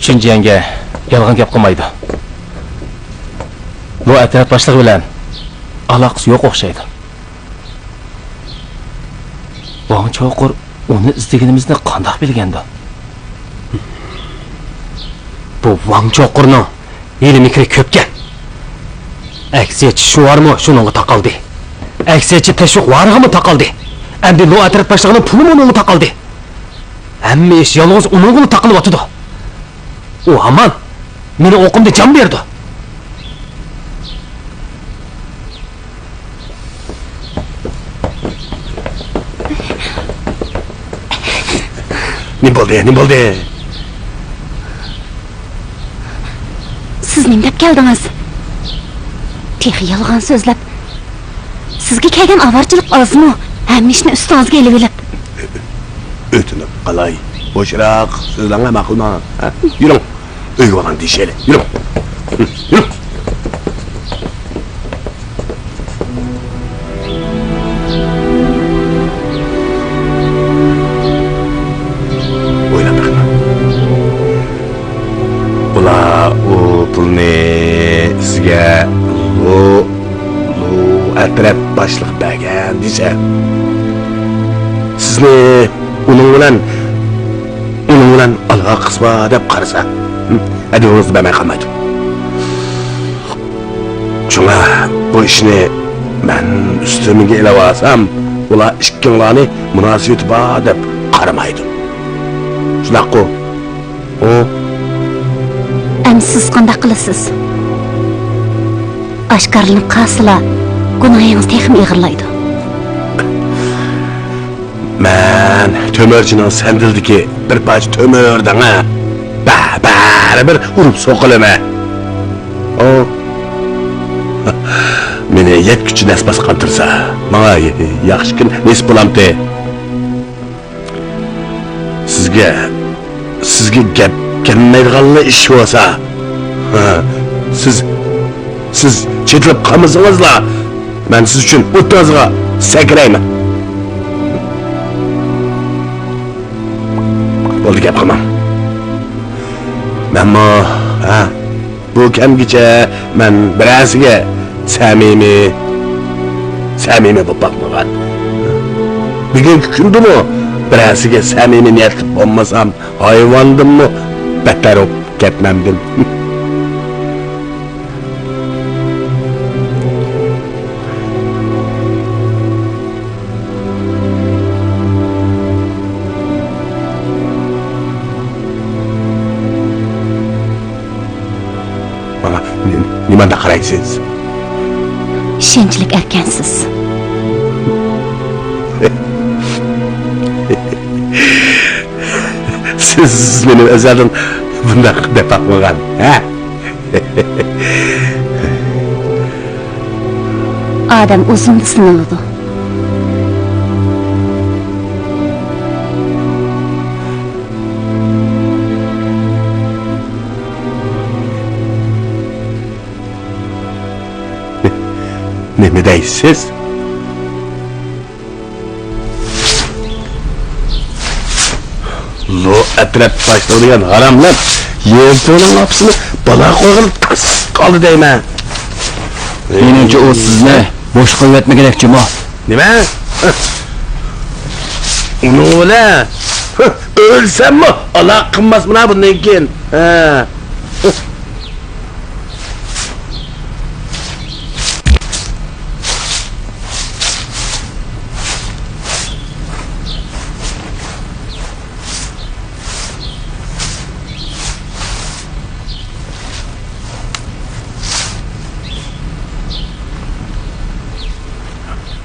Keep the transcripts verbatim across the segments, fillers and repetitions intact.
چۈن جيەنگە يالغان گەپ قىلمايدۇ. بۇ ئەترەت باشلىقى بىلەن ئالاقىسى يوق ئوخشايدۇ. ۋاڭ چوقۇر ئۇنى ئىزدىگىنىمىزنى قانداق بىلگەندۇ؟ بۇ ۋاڭ چوقۇرنىڭ ھىيلە-مىكرى كۆپكەن. ئەكسىچە شۇۋارمۇ شۇنىڭغا تاقالدى. ئەكسىچە تەشۋىق ۋارىغىمۇ تاقالدى. ئەمدى لو ئەترەت باشلىقىنىڭ پۇلىمۇ ئۇنىڭغا تاقالدى. ھەممە ئىش يالغۇز ئۇنىڭغىلا تاقىلىۋاتىدۇ. ئۇ ھامان مېنىڭ ئوقۇمدا جان بېرىدۇ. نېمە بولدى؟ نېمە بولدى؟ سىز نېمە دەپ كەلدىڭىز؟ تېخى يالغان سۆزلەپ، سىزگە كەلگەن ئاۋارىچىلىك ئازمۇ؟ ھەممە ئىشنى ئۈستىڭىزگە ئېلىۋېلىپ. ئۆتۈنۈپ قالاي، بوشراق سۆزلەڭلار ماقۇلمۇ؟ ھە؟ يۈرۈڭ، ئۆيگە بارغان دېيىشەيلى. يۈرۈڭ. يۈرۈڭ. ئويلاپ بېقىڭ. ئۇلار ئۇ پۇلنى سىزگە لو، لو ئەترەت باشلىقى بەرگەن دېسە، سىزنى ئۇنىڭ بىلەن، ئۇنىڭ بىلەن ئالاقىسى بار دەپ قارىسا، ھە، ھەدىپىڭىزنى بەرمەي قالمايدۇ. شۇڭا بۇ ئىشنى مەن ئۈستۈمگە ئېلىۋالسام، ئۇلار ئىككىڭلارنى مۇناسىۋىتى بار دەپ قارىمايدۇ. شۇنداققۇ؟ ئۇ. ئەمدى سىز قانداق قىلىسىز؟ ئاشكارىلىنىپ قالسىلا، گۇناھىڭىز تېخىمۇ ئېغىرلايدۇ. مەن تۆمۈرچىنىڭ سەندىلدىكى بىر پارچە تۆمۈر دەڭە. بە-، بەرىبىر ئۇرۇپ سوقۇلىمەن. ئۇ. مېنى يەتكۈچە نەس باسقان تۇرسا، ماڭا ياخشى كۈن نېسىپ بولامتى. سىزگە، سىزگە گەپ كەلمەيدىغانلا ئىش بولسا، ھە، سىز، سىز چېتىلىپ قالمىسىڭىزلا، مەن سىز ئۈچۈن ئوتتۇرىڭىزغا سەكرەيمەن. بولدى، گەپ قىلماڭ. مەنمۇ، ھە، بۇ كەمگىچە مەن بىرەرسىگە سەمىمىي، سەمىمىي بولۇپ باقمىغان. بۈگۈنكى كۈندىمۇ بىرەرسىگە سەمىمىي نىيەتلىك بولمىسام، ھايۋاندىنمۇ بەتتەر بولۇپ كەتمەمدىم. ماڭا نېمانداق قارايسىز؟ ئىشەنچلىك ئەركەنسىز. سىز مېنى ئەزەلدىن بۇنداق دەپ باقمىغان، ھە؟ ئادەم ئۇزۇندا سىنىلىدۇ. نېمە دەيسىز؟ لو ئەترەت باشلىقى دېگەن ھاراملار يېرىمتۆنىڭ ئاپىسىنى بالا قويغىلى تاس قالدى دەيمەن. مېنىڭچە ئۇ سىزنى بوش قويۇۋەتمىگۈدەك جۇمۇ. نېمە؟ ئۇنىڭ بىلەن ئۆلسەممۇ ئالاقە قىلماسمەن بۇندىن كېيىن. ھە.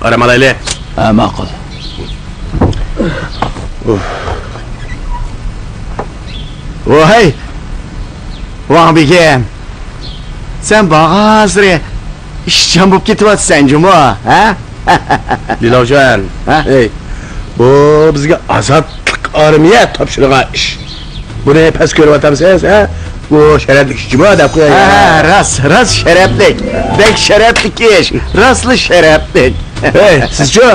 ئارام ئالايلى. ھە، ماقۇل. ۋاي، ۋاڭ بېگىم، سەن بارغانسېرى ئىشچان بولۇپ كېتىۋاتىسەن جۇمۇ، ھە؟ لىلاۋجۈەن، ھە؟ ئەي، بۇ بىزگە ئازادلىق ئارمىيە تاپشۇرغان ئىش. بۇنى پەس كۆرۈۋاتامسىز، ھە؟ بۇ شەرەپلىك ئىش جۇمۇ دەپ قوياي. ھە، راست، راست شەرەپلىك. بەك شەرەپلىك ئىش. راستلا شەرەپلىك. ھەي، سىزچۇ؟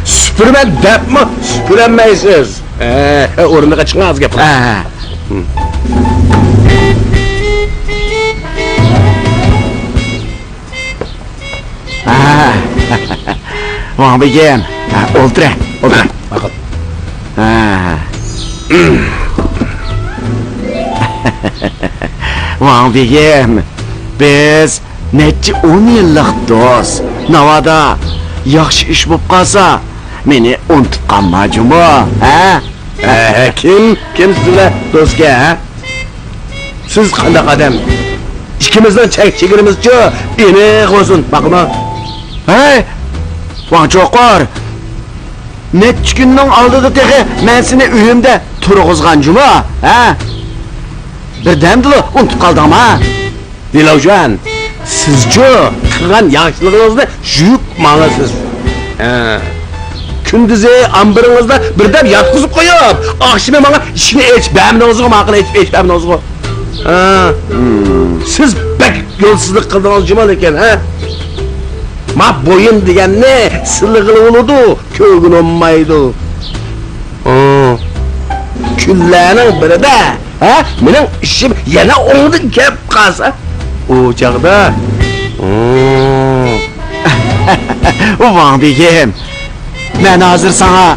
سۈپۈرىمەن دەپمۇ سۈپۈرەلمەيسىز. ھە، ئورنىغا چىقىڭ، ئاز گەپ قىلىڭ. ھە. ھىم. ۋاڭ بېگىم، ئولتۇرە، ئولتۇرە. ماقۇل. ۋاڭ بېگىم، بىز نەچچە ئون يىللىق دوست. ناۋادا ياخشى ئىش بولۇپ قالسا، مېنى ئۇنتۇپ قالما جۇمۇ، ھە؟ ھە، كىم، كىم سىز بىلەن دوستكەن، ھە؟ سىز قانداق ئادەم؟ ئىككىمىزنىڭ چەك چېگرىمىزچۇ ئېنىق بولسۇن، ماقۇلمۇ؟ ھەي، ۋاڭ چوقۇر! نەچچە كۈننىڭ ئالدىدا تېخى مەن سېنى ئۆيۈمدە تۇرغۇزغان جۇمۇ، ھە؟ بىردەمدىلا ئۇنتۇپ قالدىڭما؟ لىلاۋشۈەن، سىزچۇ قىلغان ياخشىلىقىڭىزنى يۇيۇپ ماڭىسىز. ھە. كۈندۈزى ئامبىرىڭىزدا بىر دەم ياتقۇزۇپ قويۇپ، ئاخشىمى ماڭا ئىشىكنى ئېچىپ بەرمىدىڭىزغۇ، ماقۇل، ئېچىپ، ئېچىپ بەرمىدىڭىزغۇ. ھە. سىز بەك يولسىزلىق قىلدىڭىز جۇمۇ لېكىن، ھە؟ ما بويۇن دېگەننى سىلىغىلى بولىدۇ، كۆرگىلى بولمايدۇ. ھە. كۈنلەرنىڭ بىرىدە، ھە، مېنىڭ ئىشىم يەنە ئوڭدىن كەپ قالسا، ئۇ چاغدا، ھە. ۋاڭ بېگىم، مەن ھازىر ساڭا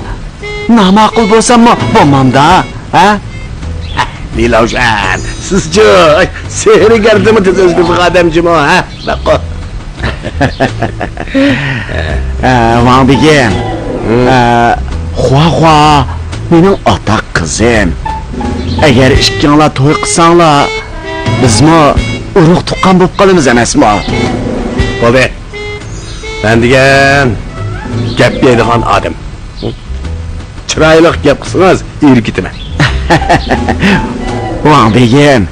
ناماقۇل بولساممۇ بولمامدا، ھە؟ لىلاۋشۈەن، سىزچۇ سېھىرگەردىنمۇ تېز ئۆزگىرىدىغان ئادەم جۇمۇ، ھە؟ ماقۇل. ھە، ۋاڭ بېگىم. ھە، خۇا خۇا، مېنىڭ ئاتاق قىزىم. ئەگەر ئىككىڭلار توي قىلساڭلار، بىزمۇ ئۇرۇق تۇغقان بولۇپ قالىمىز ئەمەسمۇ؟ بولدى. مەن دېگەن گەپ دەيدىغان ئادەم. چىرايلىق گەپ قىلسىڭىز، ئېرىپ كېتىمەن. ۋاڭ بېگىم،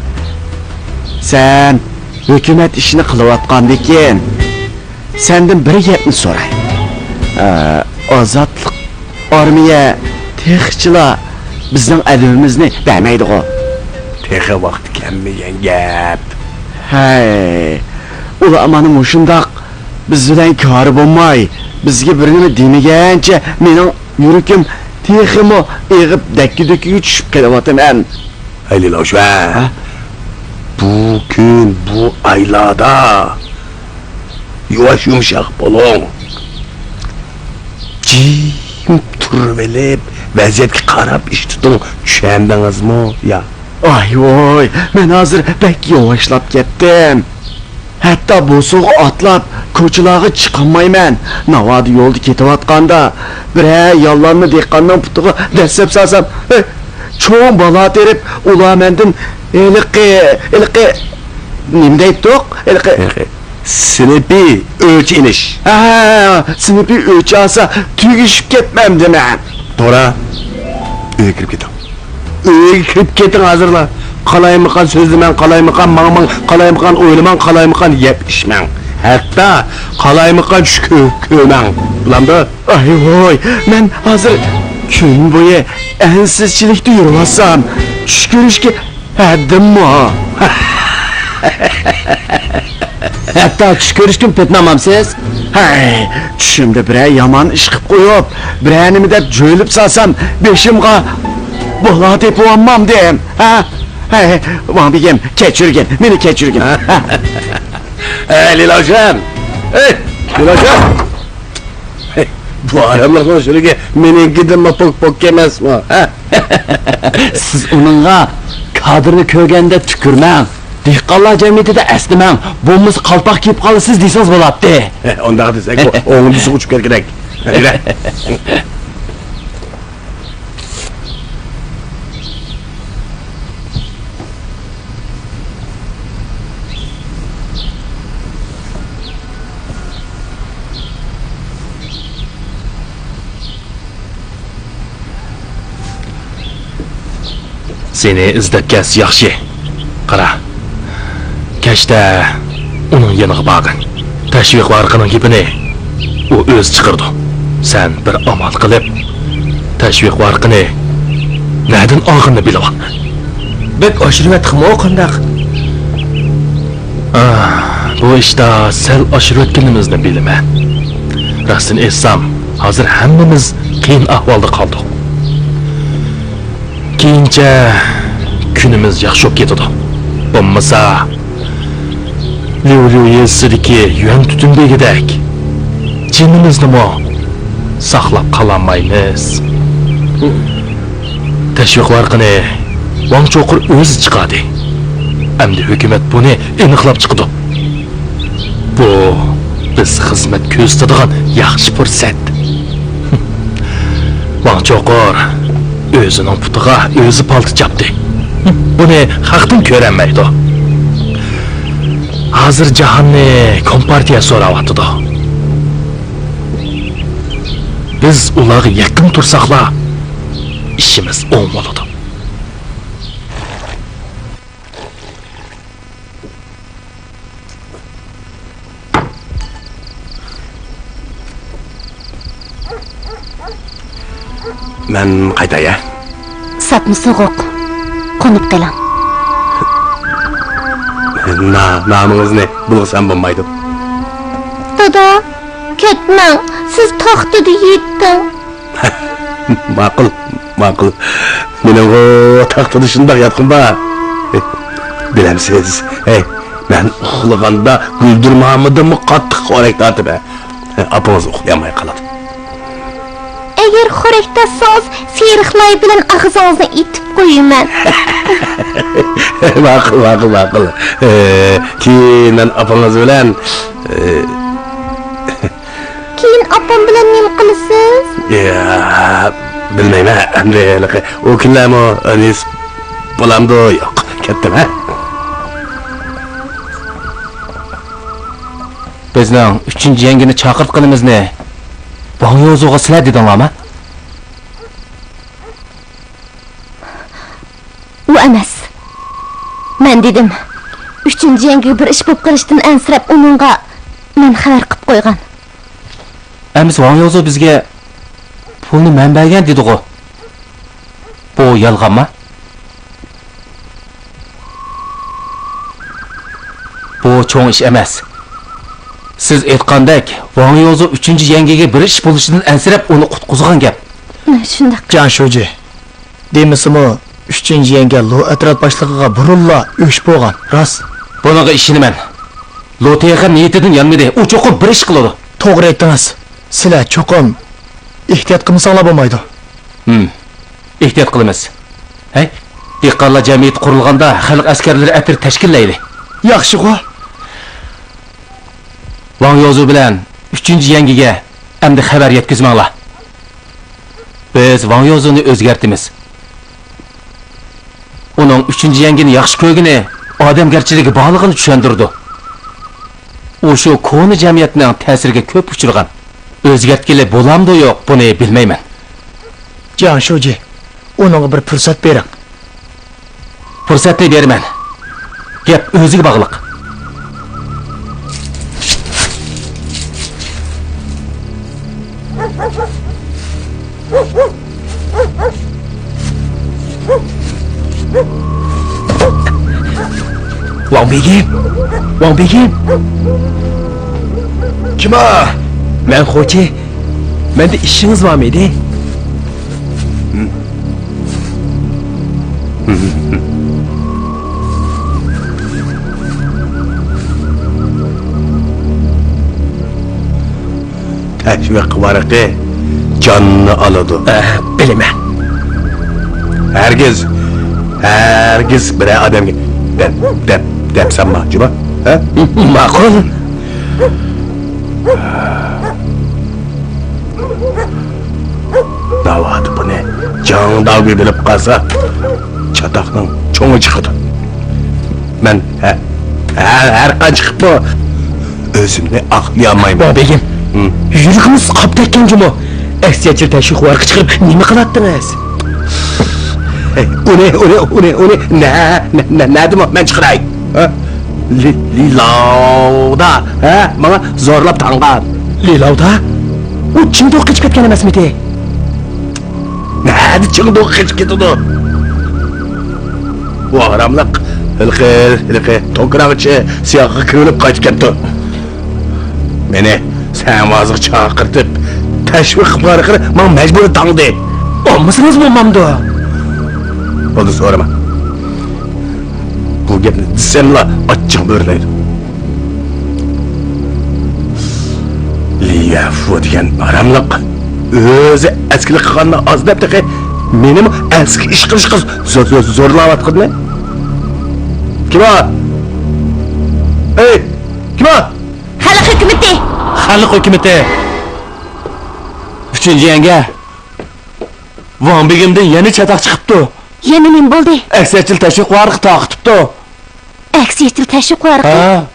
سەن ھۆكۈمەت ئىشىنى قىلىۋاتقاندىكىن، سەندىن بىر گەپنى سوراي. ئە، ئازادلىق ئارمىيە تېخىچىلا بىزنىڭ ئەدىپىمىزنى بەرمەيدىغۇ؟ تېخى ۋاقتى كەلمىگەن گەپ. ھەي، ئۇلار مانا مۇشۇنداق بىز بىلەن كارى بولماي، بىزگە بىر نېمە دېمىگەنچە مېنىڭ يۈرىكىم تېخىمۇ ئېغىپ دەككە-دۈككىگە چۈشۈپ قېلىۋاتىمەن. ھەي لىلاۋشۈەن، ھە؟ بۇ كۈن، بۇ ئايلاردا يۇۋاش يۇمشاق بولۇڭ. جىم تۇرۇۋېلىپ، ۋەزىيەتكە قاراپ ئىش تۇتۇڭ، چۈشەندىڭىزمۇ يا؟ ئاي ۋوي، مەن ھازىر بەك ياۋاشلاپ كەتتىم. ھەتتا بوسۇغا ئاتلاپ كوچىلارغا چىقالمايمەن. ناۋادا يولدا كېتىۋاتقاندا بىرەر ياللانما دېھقاننىڭ پۇتىغا دەسسەپ سالسام، ھە، چوڭ بالا تېرىپ، ئۇلار مەندىن ھېلىقى، ھېلىقى، نېمە دەيتتۇق؟ ھېلىقى سىنىپىي ئۆچ ئېلىش. ھە، سىنىپىي ئۆچ ئالسا تۈگىشىپ كەتمەمدىمەن؟ توغرا، ئۆيگە كىرىپ كېتىڭ. ئۆيگە كىرىپ كېتىڭ ھازىرلا. قالايمىقان سۆزلىمەڭ، قالايمىقان ماڭماڭ، قالايمىقان ئويلىماڭ، قالايمىقان يەپ ئىچمەڭ. ھەتتا قالايمىقان چۈش كۆ-، كۆرمەڭ. بولامدۇ؟ ئاي ۋوي، مەن ھازىر كۈن بويى ئەنسىزچىلىكتە يۈرۈۋاتسام، چۈش كۆرۈشكە ھەددىممۇ؟ ھەتتا چۈش كۆرۈشكىمۇ پېتىنالمامسىز؟ ھەي، چۈشۈمدە بىرەر يامان ئىش قىپ قويۇپ، بىرەر نېمە دەپ جۆيلۈپ سالسام، بېشىمغا بالا تېپىۋالمامدىم، ھە؟ ھەي، ۋاڭ بېگىم، كەچۈرگىن، مېنى كەچۈرگىن. ھەي، لىلاۋشۈەن! ھەي، لىلاۋشۈەن! بۇ ئاراملىقنىڭ شۆلگە مېنىڭكىدىنمۇ پوك-پوك ئەمەسمۇ، ھە؟ سىز ئۇنىڭغا كادىرنى كۆرگەندە تۈكۈرمەڭ، دېھقانلار جەمئىيىتىدە ئەسنىمەڭ، بولمىسا قالپاق كىيىپ قالىسىز دېسىڭىز بولاتتى. ئۇنداق دېسەك، ئوڭدىسىغا ئۇچۇپ كەتكۈدەك. يۈرە. سېنى ئىزدەپ كەلسە ياخشى. قارا، كەچتە ئۇنىڭ يېنىغا بارغىن. تەشۋىق ۋارىقىنىڭ گېپىنى ئۇ ئۆزى چىقىرىدۇ. سەن بىر ئامال قىلىپ، تەشۋىق ۋارىقىنى نەدىن ئالغىنىنى بىلىۋال. بەك ئاشۇرۇۋەتتىڭمۇ قانداق؟ ئاھ، بۇ ئىشتا سەل ئاشۇرۇۋەتكىنىمىزنى بىلىمەن. راستىنى ئېيتسام، ھازىر ھەممىمىز قىيىن ئەھۋالدا قالدۇق. كېيىنچە كۈنىمىز ياخشى بولۇپ كېتىدۇ. بولمىسا، ليۇليۇ يېزىسىدىكى يۈەن تۈتۈن بېگىدەك جېنىمىزنىمۇ ساقلاپ قالالمايمىز. تەشۋىق ۋەرىقىنى ۋاڭ چوقۇر ئۆزى چىقاردى. ئەمدى ھۆكۈمەت بۇنى ئېنىقلاپ چىقىدۇ. بۇ بىز خىزمەت كۆرسىتىدىغان ياخشى پۇرسەت. ۋاڭ چوقۇر ئۆزىنىڭ پۇتىغا ئۆزى پالتا چاپتى. بۇنى خەقتىن كۆرەلمەيدۇ. ھازىر جاھاننى كومپارتىيە سوراۋاتىدۇ. بىز ئۇلارغا يېقىن تۇرساقلا، ئىشىمىز ئوڭ بولىدۇ. مەن قايتاي، ھە؟ سەپمۇ سوغۇق. قونۇپ قېلىڭ. نا-، نامىڭىزنى بىلسەم بولمايدۇ؟ دادا، كەتمەڭ. سىز تاختىدا يېتىڭ. ماقۇل، ماقۇل. مېنىڭغۇ تاختىدا شۇنداق ياتقۇم بار. بىلەمسىز، ھەي، مەن ئۇخلىغاندا گۈلدۈرمامىدىنمۇ قاتتىق خورەك تارتىمەن. ئاپىڭىز ئۇخلىيالماي قالىدۇ. ئەگەر خورەك تارتسىڭىز، سېرىقلاي بىلەن ئاغزىڭىزنى ئېتىپ قويىمەن. ماقۇل، ماقۇل، ماقۇل. ئە، كېيىن مەن ئاپىڭىز بىلەن، ئە، كېيىن ئاپام بىلەن نېمە قىلىسىز؟ يا، بىلمەيمەن، ئەمدى ھېلىقى ئۇ كۈنلەرمۇ ئەنىس بولامدۇ؟ ياق، كەتتىم، ھە؟ بىزنىڭ ئۈچىنچى يەڭگىنى چاقىرتقىنىمىزنى ۋاڭ يوزۇغا سىلەر دېدىڭلارمۇ؟ ئۇ ئەمەس. مەن دېدىم. ئۈچىنچى يەڭگىگە بىر ئىش بولۇپ قېلىشتىن ئەنسىرەپ، ئۇنىڭغا مەن خەۋەر قىپ قويغان. ئەمىسە ۋاڭ يوزۇ بىزگە پۇلنى مەن بەرگەن دېدىغۇ. بۇ يالغانما؟ بۇ چوڭ ئىش ئەمەس. سىز ئېيتقاندەك، ۋاڭ يوزۇ ئۈچىنچى يەڭگىگە بىر ئىش بولۇشىدىن ئەنسىرەپ، ئۇنى قۇتقۇزغان گەپ. شۇنداق. جياڭ شۇجى، دېمىسىمۇ، ئۈچىنچى يەڭگە لۇ ئەترەت باشلىقىغا بۇرۇنلا ئۆچ بولغان، راست. بۇنىڭغا ئىشىنىمەن. لۇ تېخى نىيىتىدىن يانمىدى، ئۇ چوقۇم بىر ئىش قىلىدۇ. توغرا ئېيتتىڭىز. سىلەر چوقۇم ئېھتىيات قىلمىساڭلار بولمايدۇ. ھىم، ئېھتىيات قىلىمىز. ھەي، دېھقانلار جەمئىيىتى قۇرۇلغاندا خەلق ئەسكەرلىرى ئەترىتى تەشكىللەيلى. ياخشىغۇ. ۋاڭ يوزۇ بىلەن ئۈچىنچى يەڭگىگە ئەمدى خەۋەر يەتكۈزمەڭلار. بىز ۋاڭ يوزۇنى ئۆزگەرتىمىز. ئۇنىڭ ئۈچىنچى يەڭگىنى ياخشى كۆرگىنى ئادەمگەرچىلىكى بارلىقىنى چۈشەندۈرىدۇ. ئۇ شۇ كونا جەمئىيەتنىڭ تەسىرىگە كۆپ ئۇچرىغان. ئۆزگەرتكىلى بولامدۇ يوق، بۇنى بىلمەيمەن. جياڭ شۇجى، ئۇنىڭغا بىر پۇرسەت بېرىڭ. پۇرسەتنى بېرىمەن. گەپ ئۆزىگە باغلىق. ۋاڭ بېگىم! ۋاڭ بېگىم! كىم ئۇ؟ مەن خوچى. مەندە ئىشىڭىز بارمىدى؟ تەشۋىق ۋەرىقى جاننى ئالىدۇ. ئە، بىلىمەن. ھەرگىز، ھەرگىز بىرەر ئادەمگە دەپ، دەپ، دەپ سالما، جۇما. ھە؟ ماقۇل. ناۋادا بۇنى جاڭ داۋگۈ بىلىپ قالسا، چاتاقنىڭ چوڭى چىقىدۇ. مەن ھە-، ھە-، ھەر قانچە قىپمۇ ئۆزۈمنى ئاقلىيالمايمەن. ۋاڭ بېگىم، ھىم. يۈرىكىمىز قاپ تەگكەن جۇمۇ. ئەكسىيەتچىل تەشۋىق ۋەرىقى چىقىرىپ نېمە قىلاتتىڭىز؟ ھەي، ئۇنى، ئۇنى، ئۇنى، ئۇنى نە-، نە-، نە-، نەدىمۇ مەن چىقىراي؟ ھە؟ لى-، لىلاۋدا، ھە؟ ماڭا زورلاپ تاڭغان. لىلاۋدا؟ ئۇ چىڭدۇغا قېچىپ كەتكەن ئەمەسمىدى؟ نەدە چىڭدۇغا قېچىپ كېتىدۇ؟ بۇ ھاراملىق ھېلىقى، ھېلىقى توكراڭچى سىياققا كۆمۈلۈپ قايتىپ كەپتۇ. مېنى سەمازىغا چاقىرتىپ، تەشۋىق قىلىپ ئارقىلىق ماڭا مەجبۇرىي تاڭدى. ئالمىسىڭىز بولمامدۇ؟ بولدى، سورىما. بۇ گەپنى دېسەملا ئاچچىقىم ئۆرلەيدۇ. ليەفۇ دېگەن ھاراملىق. ئۆزى ئەسكىلىك قىلغاندا ئاز دەپ تېخى مېنىمۇ ئەسكى ئىش قىلىشقا زو-، زو-، زورلاۋاتقىنىنى. كىم ئۇ؟ ئەي، كىم ئۇ؟ خەلق ھۆكۈمىتى. خەلق ھۆكۈمىتى. ئۈچىنچى يەڭگە، ۋاڭ بېگىمدىن يەنە چاتاق چىقىپتۇ. يەنە نېمە بولدى؟ ئەكسىيەتچىل تەشۋىق ۋارىقى تارقىتىپتۇ. ئەكسىيەتچىل تەشۋىق ۋارىقى؟ ھە.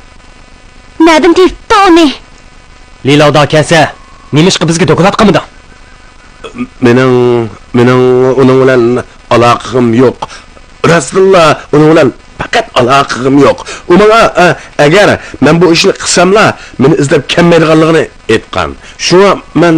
نەدىن تېپىپتۇ ئۇنى؟ لىلاۋدا كەلسە، نېمىشقا بىزگە دوكلات قىلمىدىڭ؟ مېنىڭ، مېنىڭ ئۇنىڭ بىلەن ئالاقىم يوق. راستتىنلا ئۇنىڭ بىلەن پەقەت ئالاقىم يوق. ئۇ ماڭا، ئە، ئەگەر مەن بۇ ئىشنى قىلساملا، مېنى ئىزدەپ كەلمەيدىغانلىقىنى ئېيتقان. شۇڭا مەن،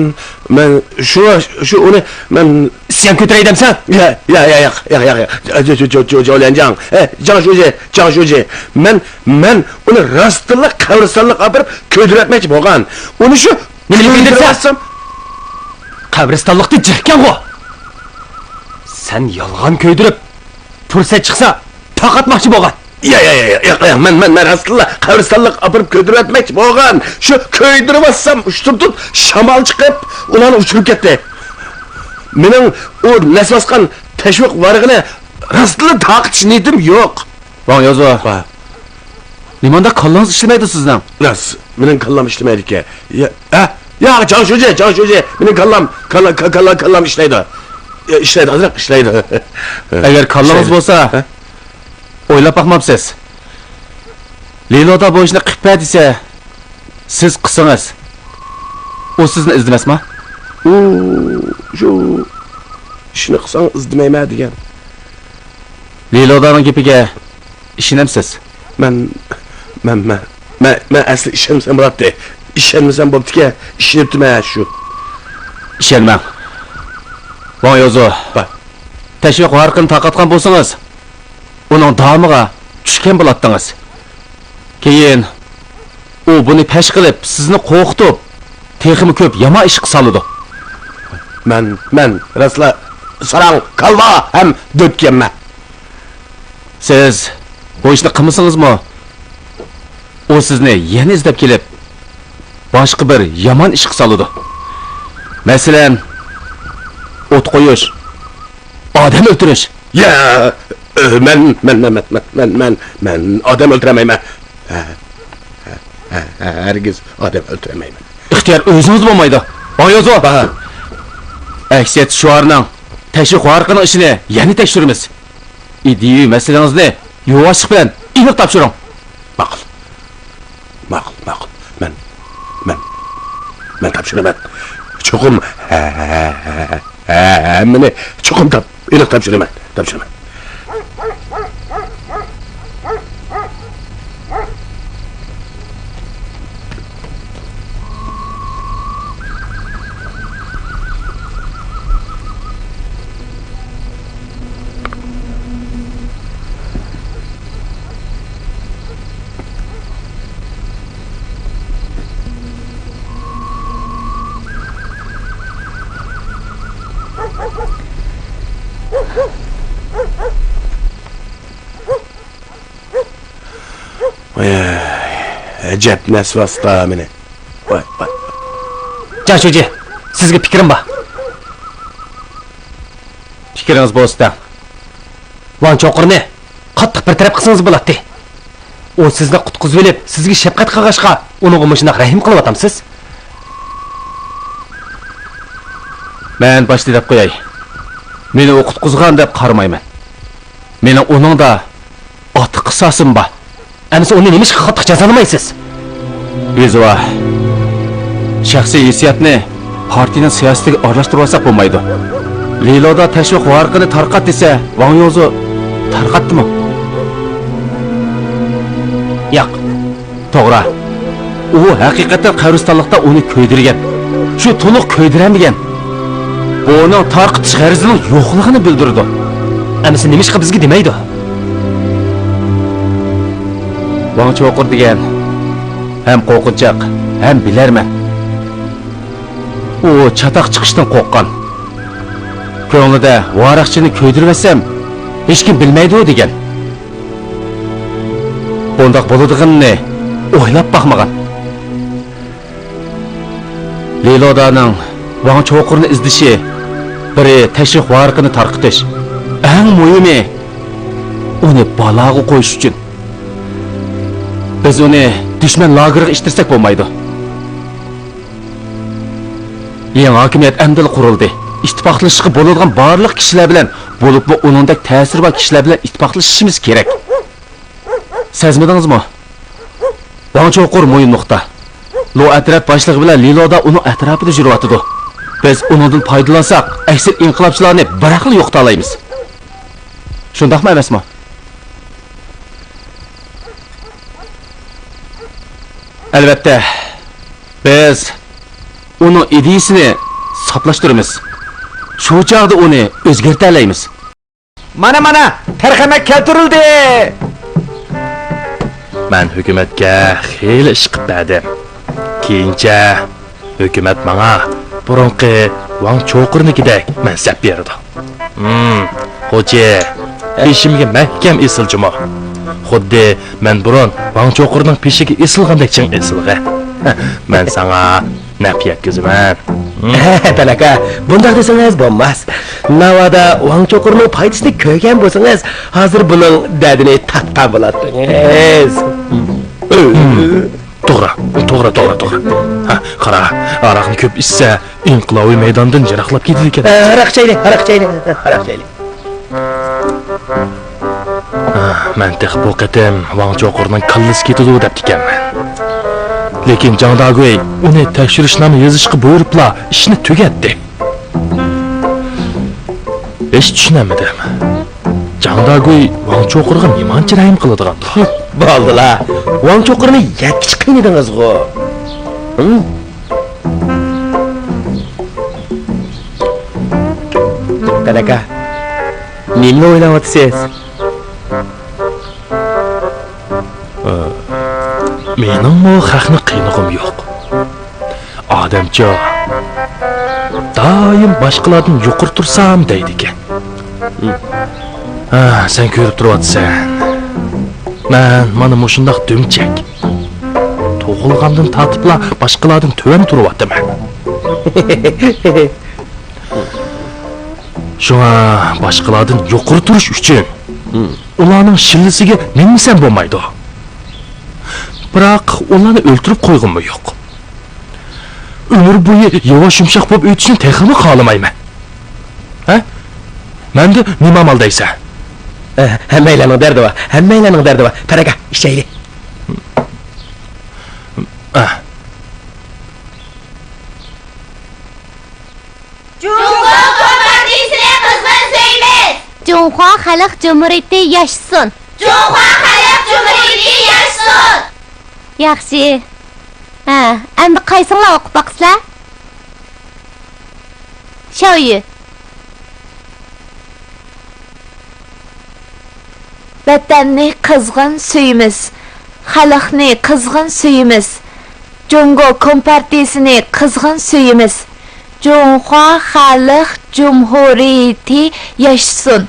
مەن، شۇڭا شۇ ئۇنى مەن ئىسيان كۆتۈرەي دەمسەن؟ يا، يا، يا، ياق، ياق، ياق، ياق. جو، جو، جو، جو، جوليەنجاڭ. ئە، جاڭ شۇجى، جاڭ شۇجى. مەن، مەن ئۇنى راستتىنلا قەبرىستانلىققا ئاپىرىپ كۆيدۈرۈۋەتمەكچى بولغان. ئۇنى شۇ نېمىنى كۆيدۈرسە؟ كۆيدۈرۈۋەتسەم. قەبرىستانلىقتا جىقكەنغۇ. سەن يالغان كۆيدۈرۈپ، پۇرسەت چىقسا تارقاتماقچى بولغان. يا، يا، يا، يا، ياق، ياق، مەن، مەن، مەن راستتىنلا قەبرىستانلىققا ئاپىرىپ كۆيدۈرۈۋەتمەكچى بولغان. شۇ كۆيدۈرۈۋاتسام ئۇچتۇرتۇپ شامال چىقىپ ئۇلارنى ئۇچۇرۇپ كەتتى. مېنىڭ ئۇ نەس باسقان تەشۋىق ۋارىقىنى راستتىنلا تارقىتىش نىيىتىم يوق. ۋاڭ يازۇ. ۋا. نېمانداق كاللاڭىز ئىشلىمەيدۇ سىزنىڭ؟ راست، مېنىڭ كاللام ئىشلىمەيدىكەن. يا، ھە؟ يا، جاڭ شۇجى، جاڭ شۇجى، مېنىڭ كاللام، كاللا، كاللا، كاللام ئىشلەيدۇ. يا، ئىشلەيدۇ، ئازراق ئىشلەيدۇ. ئەگەر كاللىڭىز ئىشلەيدۇ. بولسا، ھە؟ ئويلاپ باقمامسىز؟ لىلودا بۇ ئىشنى قىلىپ بەر دېسە، سىز قىلسىڭىز، ئۇ سىزنى ئىزدىمەسما؟ ئۇ، شۇ ئىشنى قىلساڭ ئىزدىمەيمەن دېگەن. لىلودانىڭ گېپىگە ئىشىنەمسىز؟ مەن، مەن، مەن، مەن، مەن ئەسلى ئىشەنمىسەم بولاتتى. ئىشەنمىسەم بوپتىكەن، ئىشىنىپتىمەن شۇ. ئىشەنمەڭ. ۋاڭ يوزۇ. ۋاي. تەشۋىق ۋارىقىنى تارقاتقان بولسىڭىز، ئۇنىڭ دامىغا چۈشكەن بولاتتىڭىز. كېيىن ئۇ بۇنى پەش قىلىپ، سىزنى قورقۇتۇپ، تېخىمۇ كۆپ يامان ئىشقا سالىدۇ. مەن، مەن راستلا ساراڭ، كالۋا ھەم دۆتكەنمەن. سىز بۇ ئىشنى قىلمىسىڭىزمۇ، ئۇ سىزنى يەنە ئىزدەپ كېلىپ، باشقا بىر يامان ئىشقا سالىدۇ. مەسىلەن، ئوت قويۇش، ئادەم ئۆلتۈرۈش. يا، ئۆ، مەن، مەن، مەن ئادەم ئۆلتۈرەلمەيمەن. ھە، ھە، ھە، ھە، ھەرگىز ئادەم ئۆلتۈرەلمەيمەن. ئىختىيار ئۆزىڭىزدە بولمايدۇ. ۋاڭ يوزۇ. ھە. ئەكسىيەت شوئارنىڭ تەشۋىق ۋارىقىنىڭ ئىشىنى يەنە تەكشۈرىمىز. ئىدىيىۋى مەسىلىڭىزنى يۇۋاشلىق بىلەن ئېنىق تاپشۇرۇڭ. ماقۇل. ماقۇل، ماقۇل. مەن، مەن، مەن تاپشۇرىمەن. چوقۇم، ھە، ھە، ھە، ھە، ھەممىنى چوقۇم تاپ-، ئېنىق تاپشۇرىمەن، تاپشۇرىمەن. ۋاي، ئەجەب نەس ۋاسىتە مېنى. ۋاي، ۋاي. جاڭ شۇجى، سىزگە پىكرىم بار. پىكرىڭىز بولسا دەڭ. ۋاڭ چوقۇرنى قاتتىق بىر تەرەپ قىلسىڭىز بولاتتى. ئۇ سىزنى قۇتقۇزۇۋېلىپ، سىزگە شەپقەت قىلغاچقا، ئۇنىڭغا مۇشۇنداق رەھىم قىلىۋاتامسىز؟ مەن باشتا دەپ قوياي، مېنى ئۇ قۇتقۇزغان دەپ قارىمايمەن. مېنىڭ ئۇنىڭدا ئاتىق قىساسىم بار. ئەمىسە ئۇنى نېمىشقا قاتتىق جازالىمايسىز؟ يېزىۋا، شەخسىي ھېسسىياتنى پارتىيىنىڭ سىياسىتىگە ئارىلاشتۇرۇۋالساق بولمايدۇ. لىلودا تەشۋىق ۋارىقىنى تارقات دېسە، ۋاڭ يوزۇ تارقاتتىمۇ؟ ياق. توغرا. ئۇ ھەقىقەتەن قەبرىستانلىقتا ئۇنى كۆيدۈرگەن. شۇ تولۇق كۆيدۈرەلمىگەن. بۇ ئۇنىڭ تارقىتىش غەرىزىنىڭ يوقلۇقىنى بىلدۈرىدۇ. ئەمىسە نېمىشقا بىزگە دېمەيدۇ؟ ۋاڭ چوقۇر دېگەن ھەم قورقۇنچاق، ھەم بىلەرمەن. ئۇ چاتاق چىقىشتىن قورققان. كۆڭلىدە ۋاراقچىنى كۆيدۈرۈۋەتسەم، ھېچكىم بىلمەيدۇ دېگەن. بۇنداق بولىدىغىنىنى ئويلاپ باقمىغان. لىلودانىڭ ۋاڭ چوقۇرنى ئىزدىشى، بىرى تەشۋىق ۋارىقىنى تارقىتىش، ئەڭ مۇھىمى، ئۇنى بالاغا قويۇش ئۈچۈن. بىز ئۇنى دۈشمەن لاگېرىغا ئىتتىرسەك بولمايدۇ. يېڭى ھاكىمىيەت ئەمدىلا قۇرۇلدى. ئىتتىپاقلىشىشقا بولىدىغان بارلىق كىشىلەر بىلەن، بولۇپمۇ ئۇنىڭدەك تەسىرى بار كىشىلەر بىلەن ئىتتىپاقلىشىشىمىز كېرەك. سەزمىدىڭىزمۇ؟ ۋاڭ چوقۇر مۇھىم نۇقتا. لو ئەترەت باشلىقى بىلەن لىلودا ئۇنىڭ ئەتراپىدا يۈرۈۋاتىدۇ. بىز ئۇنىڭدىن پايدىلانساق، ئەكسىل ئىنقىلاپچىلارنى بىراقلا يوقىتالايمىز. شۇنداقمۇ ئەمەسمۇ؟ ئەلۋەتتە، بىز ئۇنىڭ ئىدىيىسىنى ساپلاشتۇرىمىز. شۇ چاغدا ئۇنى ئۆزگەرتەلەيمىز. مانا، مانا، تەرخەمەك كەلتۈرۈلدى. مەن ھۆكۈمەتكە خېلى ئىش قىپ بەردىم. كېيىنچە ھۆكۈمەت ماڭا بۇرۇنقى ۋاڭ چوقۇرنىڭكىدەك مەنسەپ بېرىدۇ. ھىم، خوجا، بېشىمگە مەھكەم ئېسىل جۇمۇ. خۇددى مەن بۇرۇن ۋاڭ چوقۇرنىڭ پېشىگە ئېسىلغاندەك چىڭ ئېسىلغىن. مەن ساڭا نەپ يەتكۈزىمەن. ھىم. تەنەكە، بۇنداق دېسىڭىز بولماس. ناۋادا ۋاڭ چوقۇرنىڭ پايدىسىنى كۆرگەن بولسىڭىز، ھازىر بۇنىڭ دەردىنى تارتقان بولاتتىڭىز. ھىم. توغرا، توغرا، توغرا، توغرا. ھە، قارا، ھاراقنى كۆپ ئىچسە، ئىنقىلابىي مەيداندىن يىراقلاپ كېتىدىكەن. ھە، ھاراق ئىچەيلى، ھاراق ئىچەيلى، ھاراق ئىچەيلى. ھە، مەن تېخى بۇ قېتىم ۋاڭ چوقۇرنىڭ كاللىسى كېتىدۇ دەپتىكەنمەن. لېكىن جاڭ داگۇي ئۇنى تەكشۈرۈشنامە يېزىشقا بۇيرۇپلا ئىشنى تۈگەتتى. ھېچ چۈشىنەلمىدىم. جاڭ داگۇي ۋاڭ چوقۇرغا نېمانچە رەھىم قىلىدىغاندۇ؟ بولدىلا، ۋاڭ چوقۇرنى يەتكۈچە قىينىدىڭىزغۇ. ھىم؟ تەنەكە، نېمىنى ئويلاۋاتىسىز؟ ئە، مېنىڭمۇ خەقنى قىينىغۇم يوق. ئادەمچۇ، دائىم باشقىلاردىن يۇقىرى تۇرسام دەيدىكەن. ھە، سەن كۆرۈپ تۇرۇۋاتىسەن. مەن مانا مۇشۇنداق دۈمچەك. تۇغۇلغاندىن تارتىپلا باشقىلاردىن تۆۋەن تۇرۇۋاتىمەن. شۇڭا باشقىلاردىن يۇقىرى تۇرۇش ئۈچۈن ئۇلارنىڭ شىللىسىگە مىنمىسەم بولمايدۇ. بىراق ئۇلارنى ئۆلتۈرۈپ قويغۇممۇ يوق. ئۆمۈر بويى ياۋاش يۇمشاق بولۇپ ئۆتۈشنى تېخىمۇ خالىمايمەن. ھە؟ مەندە نېمە ئامال دەيسەن؟ ئە، ھەممەيلەننىڭ دەردى بار، ھەممەيلەننىڭ دەردى بار. تەنەكە، ئىچەيلى. ئە. جۇڭگو كومپارتىيىسىنى قىزغىن سۆيىمىز! جۇڭخۇا خەلق جۇمھۇرىيىتى ياشىسۇن! جۇڭخۇا خەلق جۇمھۇرىيىتى ياشىسۇن! ياخشى. ھە، ئەمدى قايسىڭلار ئوقۇپ باقىسىلەر؟ شاۋيۈ. ۋەتەننى قىزغىن سۆيىمىز، خەلقنى قىزغىن سۆيىمىز، جۇڭگو كومپارتىيىسىنى قىزغىن سۆيىمىز، جۇڭخۇا خەلق جۇمھۇرىيىتى ياشىسۇن!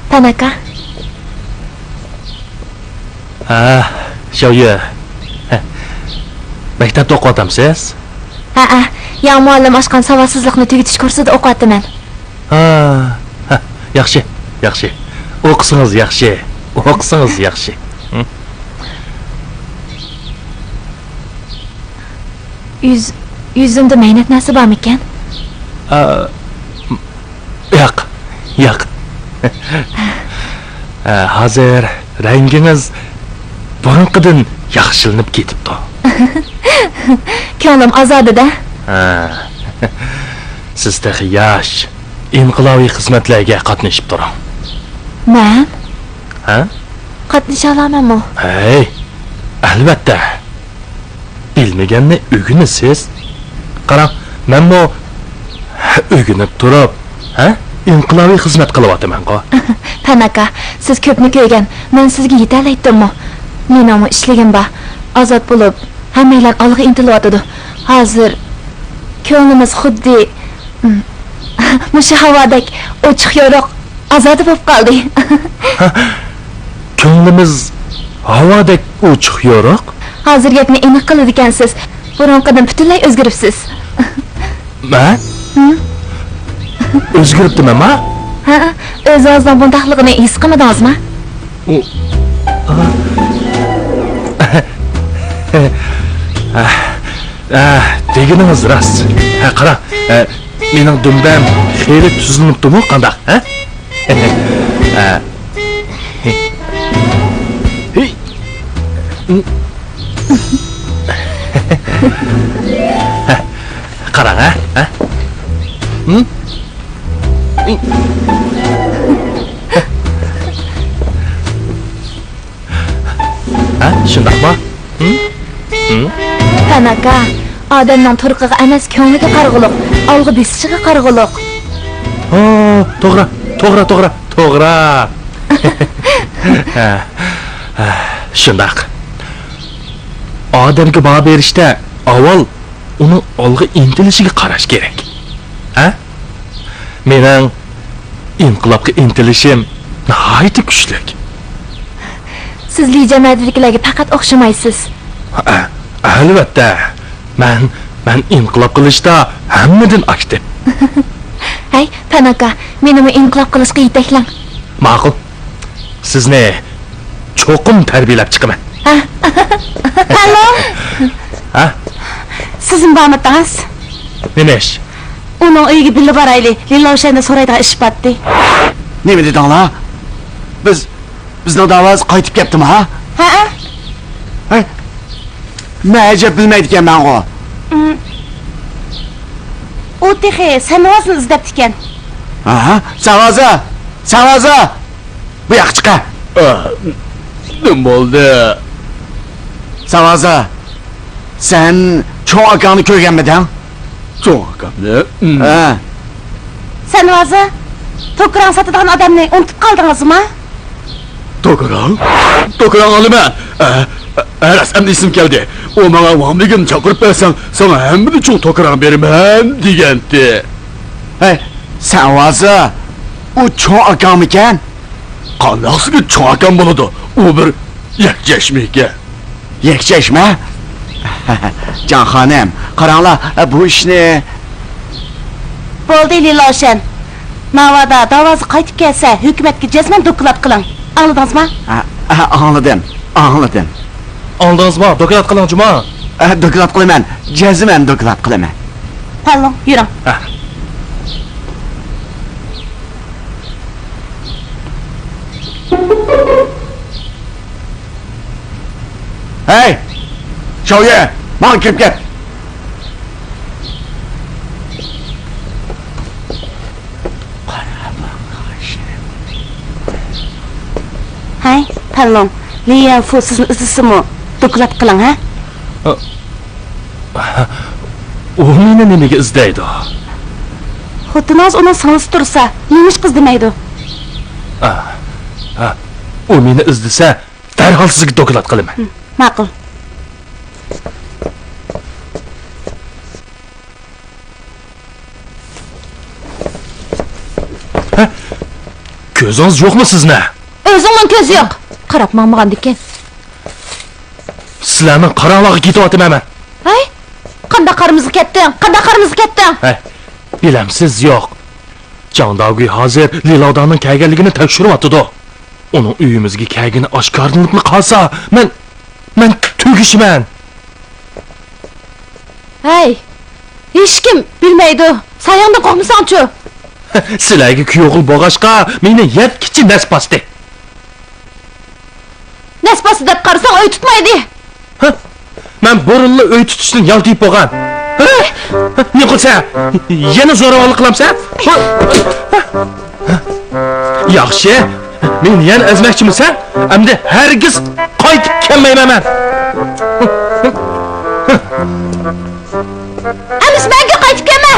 تاناكا. ھە، شاۋيۈ. مەكتەپتە ئوقۇۋاتامسىز؟ ھەئە، ياڭ مۇئەللىم ئاچقان ساۋاتسىزلىقنى تۈگىتىش كۇرسىدا ئوقۇۋاتىمەن. ھە، ھە، ياخشى، ياخشى. ئوقۇسىڭىز ياخشى، ئوقۇسىڭىز ياخشى. ھىم. يۈز-، يۈزۈمدە مەينەت نەرسە بارمىكەن؟ ئا، ياق، ياق. ھە، ھازىر رەڭگىڭىز بۇرۇنقىدىن ياخشىلىنىپ كېتىپتۇ. كۆڭلۈم ئازادە-دە. ھە. سىز تېخى ياش، ئىنقىلابىي خىزمەتلەرگە قاتنىشىپ تۇرۇڭ. مەن؟ ھە؟ قاتنىشالايمەنمۇ؟ ھەي، ئەلۋەتتە. بىلمىگەننى ئۆگىنىسىز. قاراڭ، مەنمۇ ئۆگىنىپ تۇرۇپ، ھە، ئىنقىلابىي خىزمەت قىلىۋاتىمەنغۇ. تاناكا، سىز كۆپنى كۆرگەن، مەن سىزگە يېتەلەيتتىممۇ؟ مېنىڭمۇ ئىشلىكىم بار. ئازاد بولۇپ، ھەممەيلەن ئالغا ئىنتىلىۋاتىدۇ. ھازىر كۆڭلىمىز خۇددى، مۇشۇ ھاۋادەك ئوچۇق يورۇق، ئازادە بولۇپ قالدى. كۆڭلىمىز ھاۋادەك ئوچۇق يورۇق؟ ھازىر گەپنى ئېنىق قىلىدىكەنسىز. بۇرۇنقىدىن پۈتۈنلەي ئۆزگىرىپسىز. مەن؟ ھە؟ ئۆزگىرىپتىمەنما؟ ھە، ئۆزىڭىزنىڭ بۇنداقلىقىنى ھېس قىلمىدىڭىزما؟ ئۇ، ئا. ئا، دېگىنىڭىز راست. ھە، قاراڭ، ئە، مېنىڭ دۈمبەم خېلى تۈزلىنىپتۇمۇ، قانداق، ھە؟ ئە. قاراڭ، ھە؟ ھە؟ ھىم؟ ھە، شۇنداقمۇ؟ ھىم؟ ھىم؟ پەن ئاكا، ئادەمنىڭ تۇرقىغا ئەمەس، كۆڭلىگە قارىغۇلۇق، ئالغا بېسىشىغا قارىغۇلۇق. ھا، توغرا، توغرا، توغرا، توغرا. ھە، ھە، شۇنداق. ئادەمگە باھا بېرىشتە ئاۋۋال ئۇنىڭ ئالغا ئىنتىلىشىگە قاراش كېرەك. ھە؟ مېنىڭ ئىنقىلابقا ئىنتىلىشىم ناھايىتى كۈچلۈك. سىز لى جەمەتىدىكىلەرگە پەقەت ئوخشىمايسىز. ئە-، ئەلۋەتتە، مەن، مەن ئىنقىلاب قىلىشتا ھەممىدىن ئاكتىپ. ھەي، پەن ئاكا، مېنىمۇ ئىنقىلاب قىلىشقا يېتەكلەڭ. ماقۇل. سىزنى چوقۇم تەربىيەلەپ چىقىمەن. ھە؟ ئالو! ھە؟ سىزمۇ بارمىدىڭىز؟ نېمە ئىش؟ ئۇنىڭ ئۆيىگە بىللە بارايلى، لىلاۋشەندىن سورايدىغان ئىش بارتتى. نېمە دېدىڭلار؟ بىز، بىزنىڭ داۋازى قايتىپ كەپتىما، ھە؟ ھەئە. ھەي، مەن ئەجەب بىلمەيدىكەنمەنغۇ. ئۇم، ئۇ تېخى سەنۋازنى ئىزدەپتىكەن. ئاھا، سەنۋازا! سەنۋازا! بۇ ياققا چىقە. ئا، نېمە بولدى؟ سەنۋازا، سەن چوڭ ئاكاڭنى كۆرگەنمىدىڭ؟ چوڭ ئاكامنى؟ ئۇم. ھە. سەنۋازا، توكراڭ ساتىدىغان ئادەمنى ئۇنتۇپ قالدىڭىزمۇ؟ توكراڭ؟ توكراڭ ئالىمەن. ئە، ئە، راست، ئەمدى ئېسىمگە كەلدى. ئۇ ماڭا ۋاڭ مىگىننى چاقىرىپ بەرسەڭ، ساڭا ھەممىدىن چوڭ توكراڭ بېرىمەن دېگەنتى. ھەي، سەنۋازا، ئۇ چوڭ ئاكاڭمىكەن؟ قانداقسىگە چوڭ ئاكام بولىدۇ؟ ئۇ بىر يەكچەشمىكەن. يەكچەشمە؟ جان خانىم، قاراڭلار، بۇ ئىشنى. بولدى، لىلاۋشەن. ناۋادا داۋازى قايتىپ كەلسە، ھۆكۈمەتكە جەزمەن دوكلات قىلىڭ. ئاڭلىدىڭىزما؟ ھە، ھە، ئاڭلىدىم، ئاڭلىدىم. ئاڭلىدىڭىزما؟ دوكلات قىلىڭ، جۇما. ھە، دوكلات قىلىمەن، جەزمەن دوكلات قىلىمەن. پەللۇڭ، يۈرۈڭ. ھە. ھەي! شاۋيۈ، ماڭا كىرىپ كەت! ھەي، پەللۇڭ، لى يەنفۇ سىزنى ئىزدىسىمۇ، دوكلات قىلىڭ، ھە؟ ئۇ مېنى نېمىگە ئىزدەيدۇ؟ خوتۇنىڭىز ئۇنىڭ سىڭلىسى تۇرسا، نېمىشقا ئىزدىمەيدۇ؟ ئا، ئا، ئۇ مېنى ئىزدىسە، دەرھال سىزگە دوكلات قىلىمەن. ھىم، ماقۇل. ھە؟ كۆزىڭىز يوقمۇ سىزنىڭ؟ ئۆزىڭنىڭ كۆزى يوق. قاراپ ماڭمىغاندىكىن. سىلەرنىڭ قاراڭلارغا كېتىۋاتىمەن مەن. ھەي، قانداق قارىمىزغا كەتتىڭ؟ قانداق قارىمىزغا كەتتىڭ؟ ھەي، بىلەمسىز يوق. جاڭ داگۈي ھازىر لىلاۋداننىڭ كەلگەنلىكىنى تەكشۈرۈۋاتىدۇ. ئۇنىڭ ئۆيىمىزگە كەلگىنى ئاشكارىلىنىپلا قالسا، مەن، مەن تۈگىشىمەن. ھەي، ھېچكىم بىلمەيدۇ. ساياڭدىن قورقمىساڭچۇ؟ سىلەرگە كۈيئوغۇل بولغاچقا، مېنى يەتكىچە نەس باستى. نەس باستى دەپ قارىساڭ، ئۆي تۇتمايدۇ. ھە؟ مەن بۇرۇنلا ئۆي تۇتۇشتىن يالتىيىپ بولغان. ھە؟ نېمە قىلسا، يەنە زوراۋانلىق قىلامسەن؟ ھە؟ ياخشى، مېنى يەنە ئەزمەكچىمىسەن؟ ئەمدى ھەرگىز قايتىپ كەلمەيمەن مەن. ئەمىسە مەڭگۈ قايتىپ كەلمە!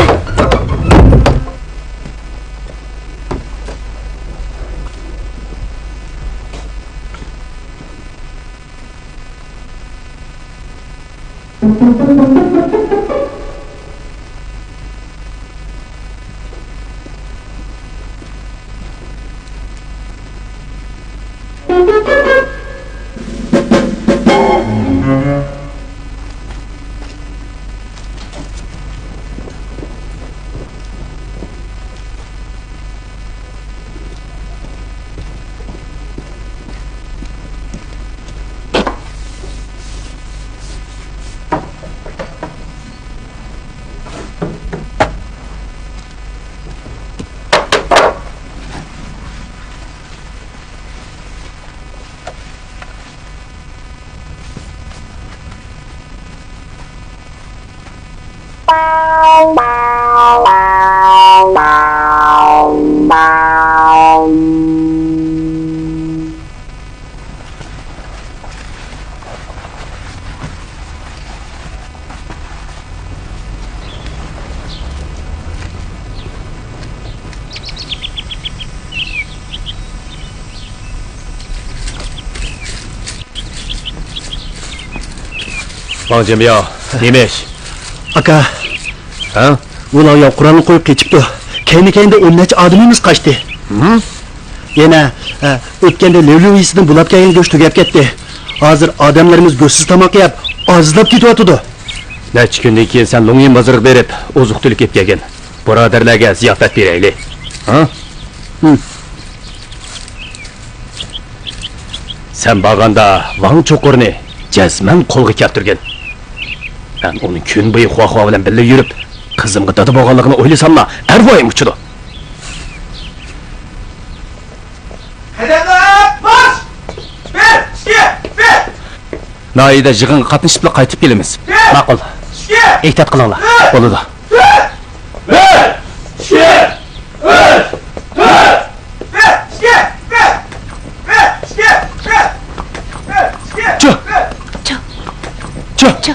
ۋاڭ جيەنبياۋ، نېمە ئىش؟ ئاكا. ھە؟ ئۇلار ياۋ قورالنى قويۇپ قېچىپتۇ. كەينى-كەينىدە ئون نەچچە ئادىمىمىز قاچتى. ھىم؟ يەنە، ئە، ئۆتكەندە ليۇليۇ يېزىسىدىن بۇلاپ كەلگەن گۆش تۈگەپ كەتتى. ھازىر ئادەملىرىمىز گۆشسىز تاماق يەپ، ئاجىزلاپ كېتىۋاتىدۇ. نەچچە كۈندىن كېيىن سەن لۇڭيىن بازىرىغا بېرىپ، ئوزۇق-تۈلۈك ئېلىپ كەلگىن. بۇرادەرلەرگە زىياپەت بېرەيلى. ھە؟ ھىم. سەن بارغاندا ۋاڭ چوقۇرنى جەزمەن قولغا كەلتۈرگىن. مەن ئۇنى كۈن بويى خۇاخۇا بىلەن بىللە يۈرۈپ، قىزىمغا دادا بولغانلىقىنى ئويلىساملا، ئەرۋايىم ئۇچىدۇ. قەدەملەر مارش! بىر، ئىككى، بىر! ناھىيەدە يىغىنغا قاتنىشىپلا قايتىپ كېلىمىز. بىر، ماقۇل. ئىككى، ئېھتىيات قىلىڭلار. بىر، بولىدۇ. تۆت! بىر، ئىككى، ئۈچ، تۆت! بىر، ئىككى، بىر! بىر، ئىككى، بىر! بىر، ئىككى، چۇ! بىر! چۇ! چۇ! چۇ!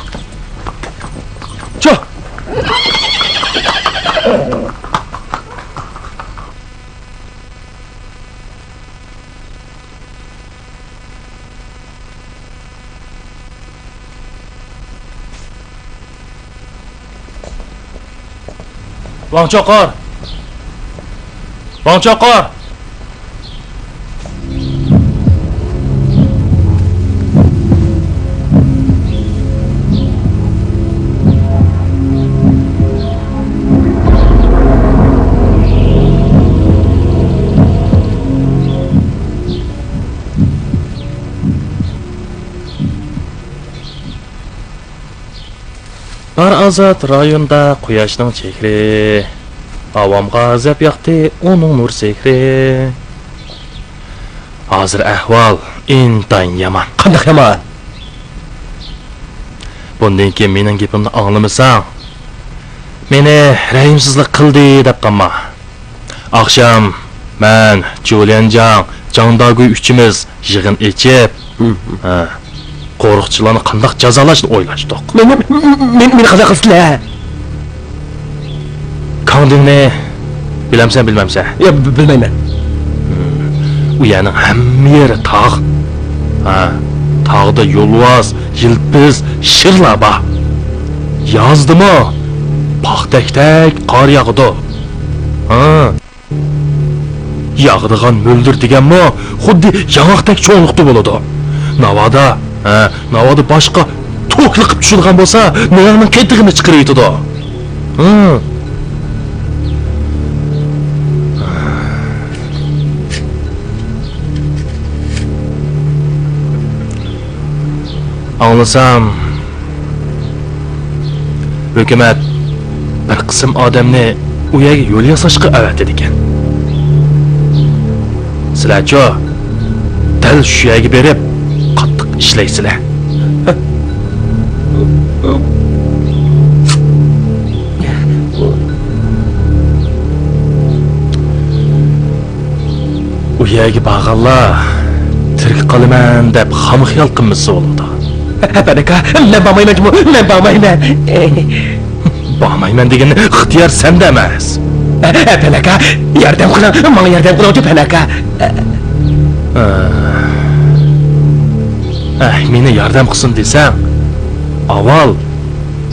چۇ! ۋاڭ چوقۇر! ۋاڭ چوقۇر! بار ئازاد رايوندا قۇياشنىڭ چېھرى، ئاۋامغا زەپ ياقتى ئۇنىڭ نۇر سېھرى. ھازىر ئەھۋال ئىنتايىن يامان. قانداق يامان؟ بۇندىن كېيىن مېنىڭ گېپىمنى ئاڭلىمىساڭ، مېنى رەھىمسىزلىك قىلدى دەپ قالما. ئاخشام مەن، جۇليەنجاڭ، جاڭ داگۈي ئۈچىمىز يىغىن ئېچىپ، ھە، قورۇقچىلارنى قانداق جازالاشنى ئويلاشتۇق. مېنى، مېنى، مېنى قانداق قىلسىلەر؟ كاڭدىڭنى بىلەمسەن، بىلمەمسەن؟ ياق، بىلمەيمەن. ئۇ يەرنىڭ ھەممە يېرى تاغ. ھە، تاغدا يولۋاس، يىلپىز، شىرلار بار. يازدىمۇ پاختەكتەك قار ياغىدۇ. ھە. ياغىدىغان مۆلدۈر دېگەنمۇ خۇددى ياڭاقتەك چوڭلۇقتا بولىدۇ. ناۋادا، ھە، ناۋادا باشقا توكلا قىپ چۈشىدىغان بولسا، نېنىڭ قېتىغىنى چىقىرىۋېتىدۇ. ھە. ئاڭلىسام، ھۆكۈمەت بىر قىسىم ئادەمنى ئۇ يەرگە يول ياساشقا ئەۋەتىدىكەن. سىلەرچۇ، دەل شۇ يەرگە بېرىپ قاتتىق ئىشلەيسىلەر. ئۇ يەرگە بارغانلار تىرىك قالىمەن دەپ خام خىيال قىلمىسا بولىدۇ. ھەپەن ئاكا، مەن بارمايمەن جۇمۇ، مەن بارمايمەن. بارمايمەن دېگەن ئىختىيار سەندە ئەمەس. ھەپەن ئاكا، ياردەم قىلىڭ، ماڭا ياردەم قىلىڭ، ھەپەن ئاكا. ئەھ، مېنى ياردەم قىلسۇن دېسەڭ، ئاۋۋال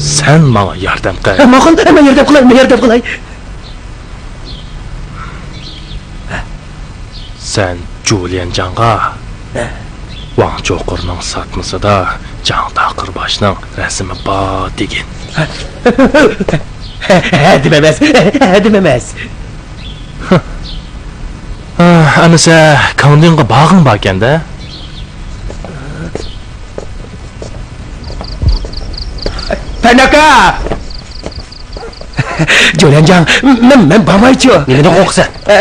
سەن ماڭا ياردەم قىل. ماقۇل، مەن ياردەم قىلاي، مەن ياردەم قىلاي. سەن جۇليەنجاڭغا ۋاڭ چوقۇرنىڭ ساتمىسىدا جاڭ تاقىر باشنىڭ رەسىمى بار دېگىن. ھەددىم ئەمەس، ھەددىم ئەمەس. ئەمىسە كاڭدىڭغا بارغىڭ باركەن-دە؟ پەن ئاكا! جوليەنجاڭ، مەن، مەن بارمايچۇ. نېمىدىن قورقىسەن؟ ئە،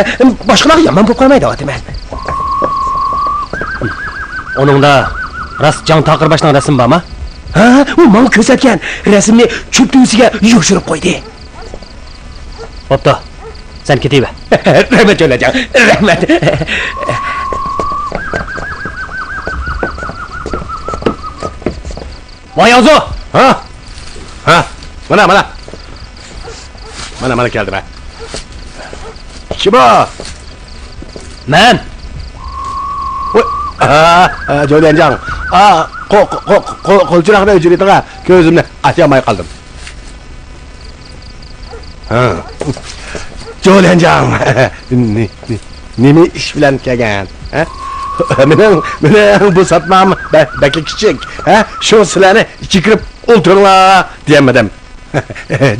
باشقىلارغا يامان بولۇپ قالماي دەۋاتىمەن. ئۇنىڭدا راست جاڭ تاقىر باشنىڭ رەسىمى بارمۇ؟ ھە، ئۇ ماڭا كۆرسەتكەن. رەسىمنى چۆپ تۈگىسىگە يوشۇرۇپ قويدى. بوپتۇ، سەن كېتىۋەر. رەھمەت، جوليەنجاڭ، رەھمەت. ۋاڭ ياۋزۇ! ھە؟ ھە؟ مانا، مانا. مانا، مانا كەلدىم، ھە. كىم ئۇ؟ مەن. ۋاي، ھە، ھە، جوليەنجاڭ. ئا، قو-، قو-، قو-، قو-، قو-، قولچىراغنى ئۆچۈرۈۋېتىڭ ھە، كۆزۈمنى ئاچالماي قالدىم. ھە. جوليەنجاڭ، نې-، نې-، نېمە ئىش بىلەن كەلگەن؟ ھە؟ مېنىڭ، مېنىڭ بۇ ساتمام بە-، بەكلا كىچىك. ھە؟ شۇڭا سىلەرنى ئىچىگە كىرىپ ئولتۇرۇڭلار دېيەلمىدىم.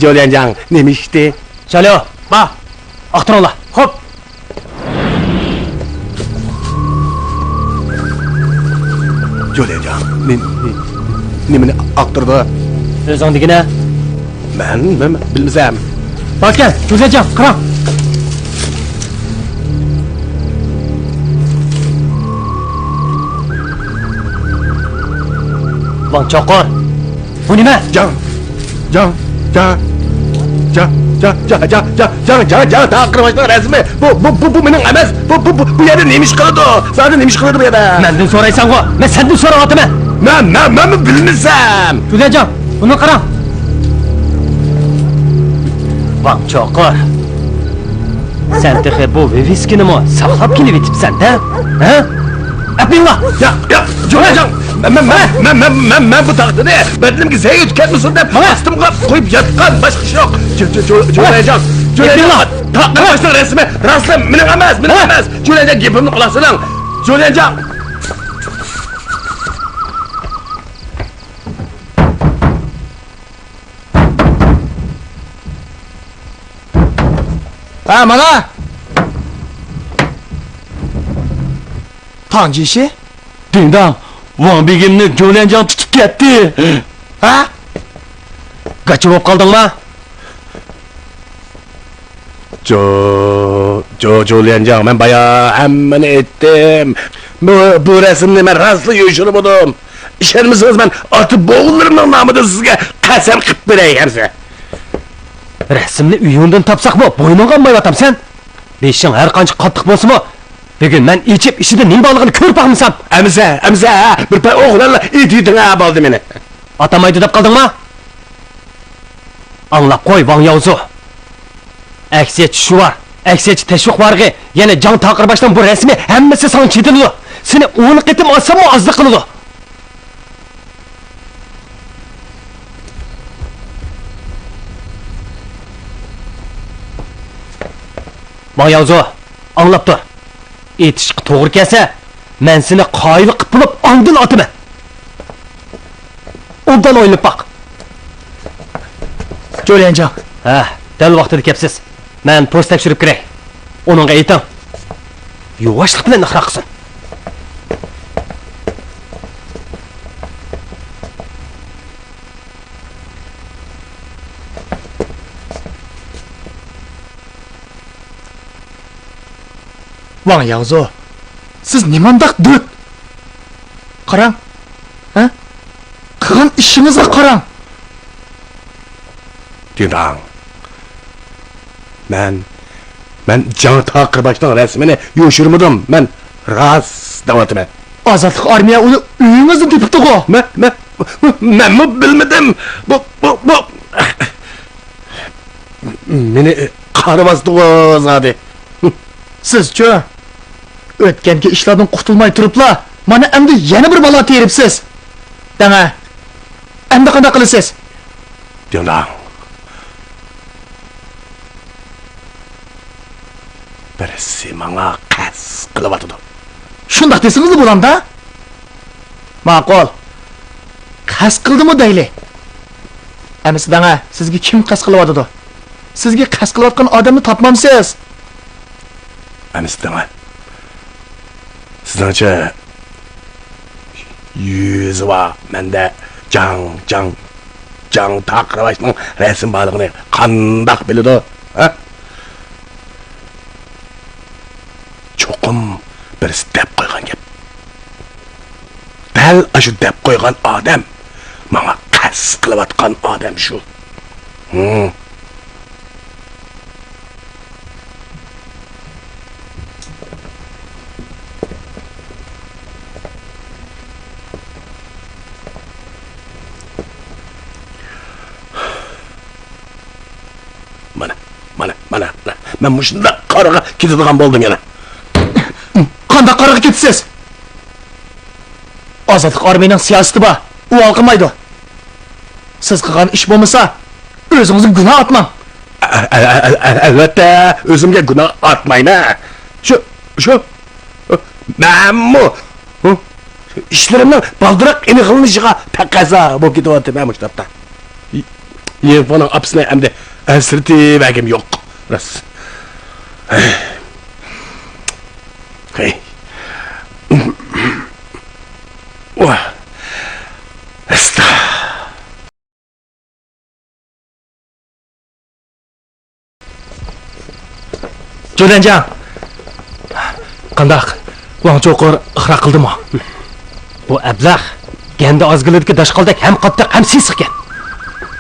جوليەنجاڭ، نېمە ئىشتى؟ شاليو، بار، ئاختۇرۇڭلار. خوپ. جوليەنجاڭ، نې-، نې-، نېمىنى ئاختۇرىدۇ؟ ئۆزۈڭ دېگىنە. مەن، مەن بىلمىسەم. باركەن، جوليەنجاڭ، قاراڭ. ۋاڭ چوقۇر. بۇ نېمە؟ جاڭ، جاڭ، جاڭ، جاڭ، جاڭ، جاڭ، جاڭ، جاڭ، جاڭ، جاڭ، جاڭ تاقىرباشنىڭ رەسىمى. بۇ، بۇ، بۇ، بۇ مېنىڭ ئەمەس. بۇ، بۇ، بۇ، بۇ يەردە نېمە ئىش قىلىدۇ؟ زادى نېمە ئىش قىلىدۇ بۇ يەردە؟ مەندىن سورايسەنغۇ؟ مەن سەندىن سوراۋاتىمەن. مەن، مەن، مەنمۇ بىلمىسەم. جۇليەنجاڭ، بۇنى قاراڭ. ۋاڭ چوقۇر. سەن تېخى بۇ ۋىۋىسكىنىمۇ ساقلاپ كېلىۋېتىپسەن-دە؟ ھە؟ ئەپىڭلار! ياق، ياق، جۇليەنجاڭ! مەن، مەن، مەن، مەن، مەن، مەن بۇ تاختىنى بەدىنىمگە زەھەر ئۆتۈپ كەتمىسۇن دەپ ئاستىمغا قويۇپ ياتقان، باشقا ئىش يوق. جۇ-، جۇ-، جۇ-، جۇليەنجاڭ! جۇليەنجاڭ! تاقىرباشنىڭ رەسىمى راستلا مېنىڭ ئەمەس، مېنىڭ ئەمەس! جۇليەنجاڭ، گېپىمنى قۇلاق سېلىڭ! جۇليەنجاڭ! ھە، مانا! تاڭ جىشى؟ دىڭداڭ، ۋاڭ بېگىمنى جۇليەنجاڭ تۇتۇپ كەتتى. ھە؟ گاچا بولۇپ قالدىڭما؟ جو، جو، جۇليەنجاڭ، مەن بايا ھەممىنى ئېيتتىم. بۇ، بۇ رەسىمنى مەن راستلا يوشۇرمىدىم. ئىشەنمىسىڭىز، مەن ئاتا-بوۋىلىرىمنىڭ نامىدىن سىزگە قەسەم قىلىپ بېرەي، ھەمسە. رەسىمنى ئۆيۈڭدىن تاپساقمۇ، بوينۇڭغا ئالمايۋاتامسەن؟ بېشىڭ ھەر قانچە قاتتىق بولسىمۇ، بۈگۈن مەن ئېچىپ ئىچىدە نېمە بارلىقىنى كۆرۈپ باقمىسام. ئەمىسە، ئەمىسە، ھە، بىر پاي ئوغلانلا ئېتىۋېتىڭ، ھە، بولدى مېنى. ئاتامايدۇ دەپ قالدىڭما؟ ئاڭلاپ قوي، ۋاڭ ياۋزۇ. ئەكسىچە شۇ بار، ئەكسىچە تەشۋىق بارغى، يەنە جاڭ تاقىرباشنىڭ بۇ رەسىمى ھەممىسى ساڭا چېتىلىدۇ. سېنى ئون قېتىم ئاتساممۇ ئازلىق قىلىدۇ. ۋاڭ ياۋزۇ، ئاڭلاپ تۇر. ئېتىشقا توغرا كەلسە، مەن سېنى قايىل قىلىپ بولۇپ ئاندىن ئاتىمەن. ئوبدان ئويلىنىپ باق. جوليەنجاڭ. ھە، دەل ۋاقتىدا كەپسىز. مەن پوست تەكشۈرۈپ كىرەي. ئۇنىڭغا ئېيتىڭ، يۇۋاشلىق بىلەن ئىقرار قىلسۇن. ۋاڭ ياۋزۇ، سىز نېمانداق دۆت؟ قاراڭ، ھە؟ قىلغان ئىشىڭىزغا قاراڭ. دىڭداڭ. مەن، مەن جاڭ تاقىرباشنىڭ رەسىمىنى يوشۇرمىدىم. مەن راست دەۋاتىمەن. ئازادلىق ئارمىيە ئۇنى ئۆيىڭىزدىن تېپىپتىغۇ؟ مەن، مەن، مەنمۇ بىلمىدىم. بۇ، بۇ، بۇ. مېنى قارىۋاستىغۇ زادى. سىزچۇ؟ ئۆتكەنكى ئىشلاردىن قۇتۇلماي تۇرۇپلا، مانا ئەمدى يەنە بىر بالا تېرىپسىز. دەڭە، ئەمدى قانداق قىلىسىز؟ دىڭداڭ. بىرسى ماڭا قەست قىلىۋاتىدۇ. شۇنداق دېسىڭىزلا بولامدا. ماقۇل. قەست قىلدىمۇ دەيلى. ئەمىسە دەڭە، سىزگە كىم قەست قىلىۋاتىدۇ؟ سىزگە قەست قىلىۋاتقان ئادەمنى تاپمامسىز؟ ئەمىسە دەڭە. سىزنىڭچە يۈزى بار مەندە جاڭ، جاڭ، جاڭ تاقىرباشنىڭ رەسىمى بارلىقىنى قانداق بىلىدۇ؟ ھە؟ چوقۇم بىرسى دەپ قويغان گەپ. دەل ئاشۇ دەپ قويغان ئادەم ماڭا قەست قىلىۋاتقان ئادەم شۇ. ھىم. مانا، مانا، مانا، مانا. مەن مۇشۇنداق قارىغا كېتىدىغان بولدۇم يەنە. قانداق قارىغا كېتىسىز؟ ئازادلىق ئارمىيىنىڭ سىياسىتى بار، ئۇ ھالقىمايدۇ. سىز قىلغان ئىش بولمىسا، ئۆزىڭىزگە گۇناھ ئاتماڭ. ئە-، ئە-، ئە-، ئە-، ئەلۋەتتە، ئۆزۈمگە گۇناھ ئاتمايمەن. شۇ، شۇ، مەنمۇ، ھە؟ ئىشلىرىمنىڭ بالدۇرراق ئېنىقلىنىشىغا تەقەززا بولۇپ كېتىۋاتىمەن مۇشۇ تاپتا. يېڭفېنىڭ ئاپىسىنى ئەمدى ئەنسىرىتىۋەرگۈم يوق، راست. ھەي. ۋاھ. ئاستا. جۇليەنجاڭ! قانداق؟ ۋاڭ چوقۇر ئىقرار قىلدىمۇ؟ بۇ ئەبلەخ گەندە ئازگىلىدىكى داشقالدەك ھەم قاتتىق، ھەم سېسىقكەن.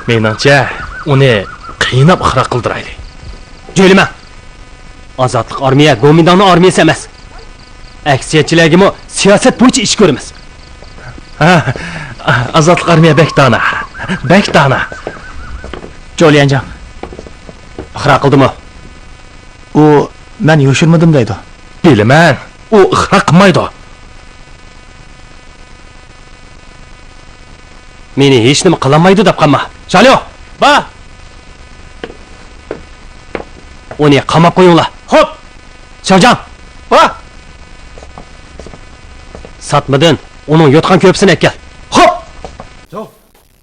مېنىڭچە، ئۇنى قىيناپ ئىقرار قىلدۇرايلى. جۆيلىمەڭ! ئازادلىق ئارمىيە گومىنداڭنىڭ ئارمىيەسى ئەمەس. ئەكسىچىلەرگىمۇ سىياسەت بويىچە ئىش كۆرىمىز. ھە، ئازادلىق ئارمىيە بەك دانا، بەك دانا. جوليەنجاڭ ئىقرار قىلدىمۇ؟ ئۇ مەن يوشۇرمىدىم دەيدۇ. بىلىمەن، ئۇ ئىقرار قىلمايدۇ. مېنى ھېچنېمە قىلالمايدۇ دەپ قالما. شاليو! با! ئۇنى قاماپ قويۇڭلار. خوپ! شاۋجاڭ! با! ساتمىدىن ئۇنىڭ يوتقان كۆرپىسىنى ئەكەل. خوپ! 走。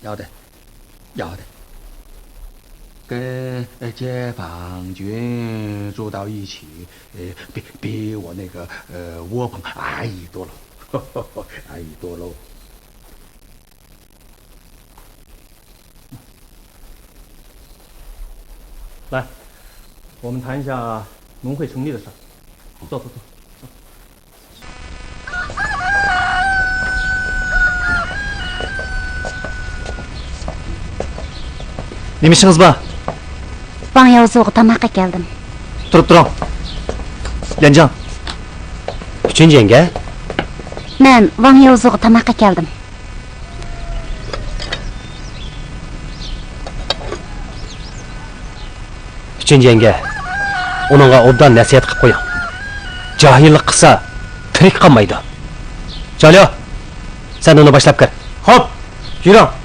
要得，要得。跟，呃，解放军住到一起，呃，比，比我那个，呃，窝棚安逸多了，安逸多了。来，我们谈一下农会成立的事儿。坐，坐，坐。 نېمە ئىشىڭىز بار؟ ۋاڭ ياۋزۇغا تاماق ئەكەلدىم. تۇرۇپ تۇرۇڭ. ليەنجاڭ. ئۈچىنچى يەڭگە. مەن ۋاڭ ياۋزۇغا تاماق ئەكەلدىم. ئۈچىنچى يەڭگە، ئۇنىڭغا ئوبدان نەسىھەت قىلىپ قويۇڭ. جاھىللىق قىلسا، تىرىك قالمايدۇ. چاليو، سەن ئۇنى باشلاپ كىر. خوپ، يۈرۈڭ.